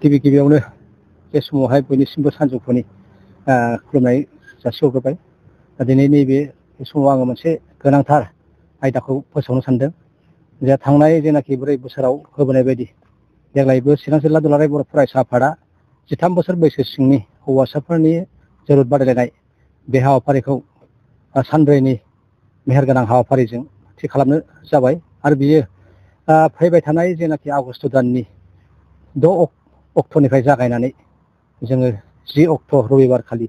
गिबि गिबियावनो बे समावहाय बयनिसिमबो सानजौफुनि खुलुमनाय जासिहरग्रोबाय। दिनै नैबे समाव आङो मोनसे गोनांथार आयदाखौ फोसावनो सानदों। जे थांनाय जेनाखि 4 बोसोराव होबोनाय बायदि देग्लायबो चिरां जिल्ला दुलाराय बर' फरायसा आफादा 13 बोसोर बैसो सिंनि हौवासाफोरनि जोलुर बादायलायनाय बे हाबाफारिखौ सानब्रैनि मेहेरगोनां हाबाफारिजों थि खालामनो जाबाय आरो बियो फैबाय थानाय जेनाखि आगष्ट दाननि 6 अक्ट'निफ्राय जागायनानै जोङो 10 अक्ट' रबिबार खालि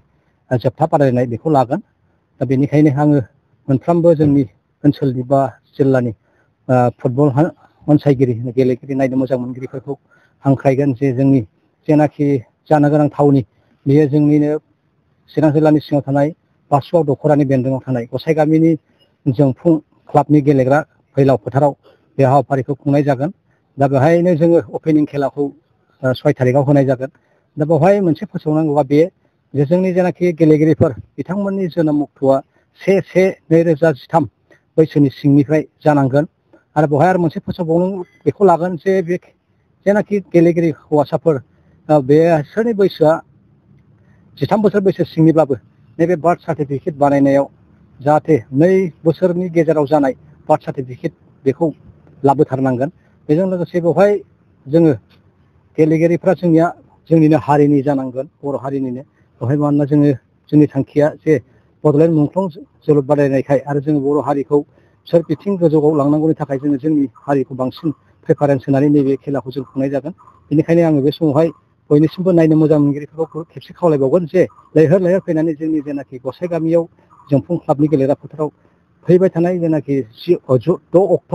जोबथा बादायलायनाय बेखौ लागोन। दा बेनिखायनो आङो मोनफ्रोमबो जोंनि ओनसोलनि बा जिल्लानि फुटबल अनसायगिरि गेलेगिरि नायनो मोजां मोनगिरिफोरखौ हांख्रायगोन जे जोंनि जेनाखि जानो गोनां थावनि बेयो जोंनिनो चिरां जिल्लानि सिङाव थानाय बासुगाव दख'रानि बेन्दोङाव थानाय गसाइगामिनि जोंफुं क्लाबनि गेलेग्रा फैलाव फोथाराव बे हाबाफारिखौ खुंनाय जागोन। दा बेवहायनो जोङो अपेनिं खेलाखौ 6 थारिखआव होनाय जागोन। दा बेवहाय मोनसे फोसावनांगौआ बे जे जोंनि जेनाखि गेलेगिरिफोर बिथांमोननि जोनोम अक्ट'आ 1/1/2013 बैसोनि सिंनिफ्राय जानांगोन। आरो बेवहाय आरो मोनसे फोसावबावनो बेखौ लागोन जे बे जेनाखि गेलेगिरि हौवासाफोर बेसोरनि बैसोआ 13 बोसोर बैसो सिंनिब्लाबो नैबे बार्थ सार्टिफिकेट बानायनायाव जाहाथे 2 बोसोरनि गेजेराव जानाय बार्थ सार्टिफिकेट बेखौ लाबोथारनांगोन। बेजों लोगोसे बेवहाय जोङो गेलेगिरिफ्रा जोंनिनो हारिनि जानांगोन, बर' हारिनिनो। बेवहाय मानोना जोंनि थांखिया जे बड'लेण्ड मुंख्लं जोलुर बादायनायखाय आरो जोङो बर' हारिखौ सोर बिथिं गोजौआव लांनांगौनि थाखाय जोङो जोंनि हारिखौ बांसिन प्रिफारेन्स होनानै नैबे खेलाखौ जों खुंनाय जागोन। बेनिखायनो आङो बे समावहाय बयनिसिमबो नायनो मोजां मोनगिरिफोरखौ खेबसे खावलायबावगोन जे लैहोर लैहोर फैनानै जोंनि जेनाखि गसाइगामियाव जोंफुं क्लाबनि गेलेग्रा फोथाराव फैबाय थानाय जेनाखि 6 अक्ट'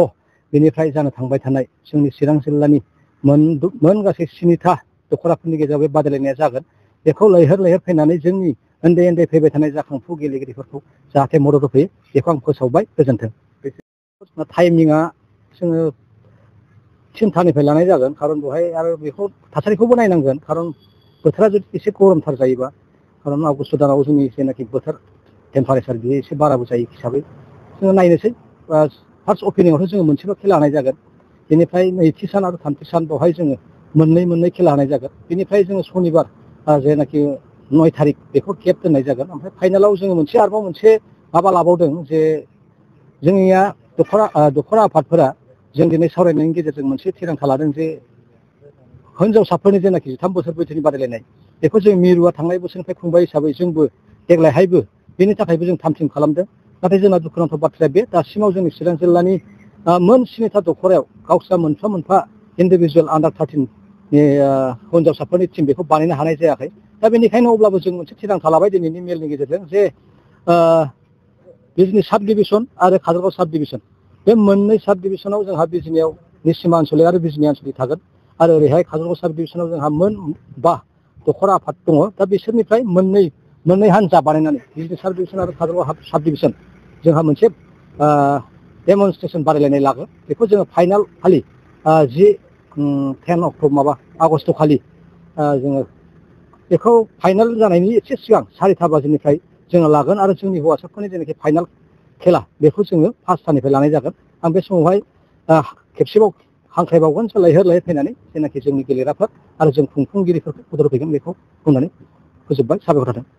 बेनिफ्राय जानो थांबाय थानाय जोंनि चिरां जिल्लानि मोन गासै 7था दख'राफोरनि गेजेराव बे बादायलायनाया जागोन। बेखौ लैहोर लैहोर फैनानै जोंनि उन्दै फैबाय थानाय जाखांफु गेलेगिरिफोरखौ जाहाथे मदद होफैयो बेखौ आं फोसावबाय। गोजोन्थों। टाइमिंआ जोङो 3थानिफ्राय लानाय जागोन, खारन बेवहाय आरो बेखौ थासारिखौबो नायनांगोन। खारन बोथोरा जुदि एसे गरमथार जायोबा, खारन आगष्ट दानाव जोंनि जेनाखि बोथोर टेम्पारेचार बेयो एसे बाराबो जायो हिसाबै जोङो नायनोसै। फार्स्ट अपेनिंआवथ' जोङो मोनसेल' खेला होनाय जागोन। बेनिफ्राय नैथि सान आरो थामथि सान बेवहाय जोङो मोननै खेला होनाय जागोन। बेनिफ्राय जोङो सनिबार जेनाखि 9 थारिख बेखौ केप दोननाय जागोन। ओमफ्राय फाइनालाव जोङो आरोबाव मोनसे माबा लाबावदों जे जोंनिया दख'रा आफादफोरा जों दिनै सावरायनायनि गेजेरजों मोनसे थिरांथा लादों जे हिनजावसाफोरनि जेनाखि 13 बोसोर बैसोनि बादायलायनाय बेखौ जों मिरुआ थांनाय बोसोरनिफ्राय खुंबाय हिसाबै जोंबो देग्लायहायबो बेनि थाखायबो जों थाम-थिम खालामदों। नाथाय जोंना दुखुनांथाव बाथ्राया बे दासिमाव जोंनि चिरां जिल्लानि मोन 7था दख'रायाव गावस्रा मोनफा इन्डिभिजुवेल आन्डार 13 नि हिनजावसाफोरनि टिम बेखौ बानायनो हानाय जायाखै। दा बेनिखायनो अब्लाबो जों मोनसे थिरांथा लाबाय दिनैनि मेलनि गेजेरजों जे बिजनि साब डिभिसन आरो काजलगाव साब डिभिसन बे मोननै साब डिभिसनाव जोंहा बिजनियाव निसिमा आनसलिक आरो बिजनि आनसलिक थागोन। आरो ओरैहाय काजलगाव साब डिभिसनाव जोंहा मोन 5 दख'रा आफाद दङ। दा बिसोरनिफ्राय मोननै हान्जा बानायनानै बिजनि साब डिभिसन आरो काजलगाव साब डिभिसन जोंहा मोनसे डेमनस्ट्रेसन बादायलायनाय लागोन। बेखौ जोङो फाइनाल खालि 10 आगष्ट खालि जोङो बेखौ फाइनाल जानायनि एसे सिगां 4था बाजिनिफ्राय जोङो लागोन। आरो जोंनि हौवासाफोरनि जेनाखि फाइनाल खेला बेखौ जोङो 5थानिफ्राय लानाय जागोन। आं बे समावहाय खेबसेबाव हांख्रायबावगोन लैहोर लैहोर फैनानै जेनाखि जोंनि गेलेग्राफोर आरो जों खुंफुंगिरिफोरखौ मदद होफैगोन बेखौ बुंनानै फोजोबबाय। साबायखर थाथों।